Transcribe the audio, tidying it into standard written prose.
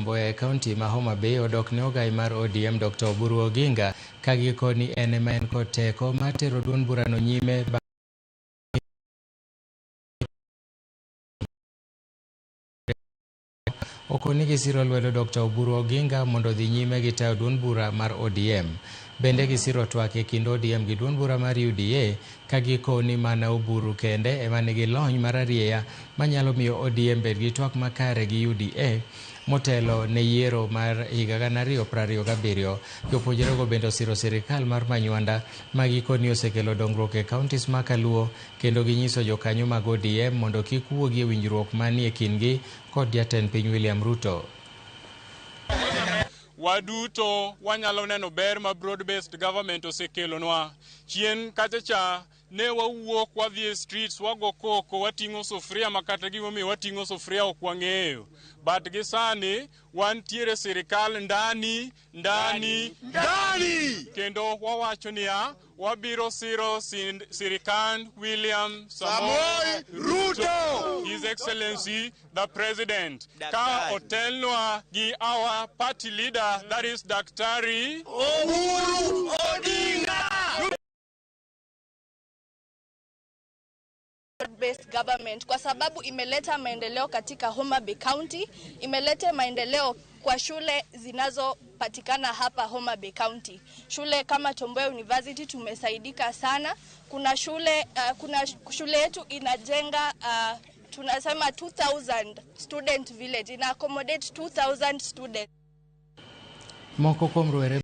Tom Mboya e kaunti ma Homa Bay odok ne ogai mar ODM Dr. Oburu Oginga ka gikoni en ema en kod teko mar tero duond burano nyime. Okoni gisiro lwedo Dr. Oburu Oginga mondo odhi nyime gi tayo duond bura mar ODM. Bende gisiro twak e kind ODM gi duond bura mar UDA ka gikoni mana Oburu kende ema nigi lony mar arieya manyalo miyo ODM bed gi twak makare gi UDA motelo ne yiero mar higa 2027. Jopuonjrego bende osiro sirikal mar Manywanda ma gikoni osekelo dongruok e counties ma Kaluo kendo ginyiso jokanyo mag ODM mondo kik wuogi e winjruok manie kindgi kod jatend piny William Ruto. Waduto wanyalo neno ber ma broad based government osekelonwa. Chien kacha cha ne wawuok wadhi e streets, wago koko, wating'o sufuria ma kata gimomiyo wating'o sufuria ok wang'eyo. But gi sani wantiere sirikal ndani ndani ndani, kendo wawacho niya, wabiro siro sirikand William Samoei Ruto, His Excellency the President, ka otelnwa gi our party leader, that is Daktari Oburu Odinga. Based government kwa sababu imeleta maendeleo katika Homa Bay County, imeleta maendeleo kwa shule zinazopatikana hapa Homa Bay County. Shule kama Tom Mboya University tumesaidika sana. Kuna shule yetu inajenga, tunasema 2000 student village, ina accommodate 2000 students. Moko kuom rowere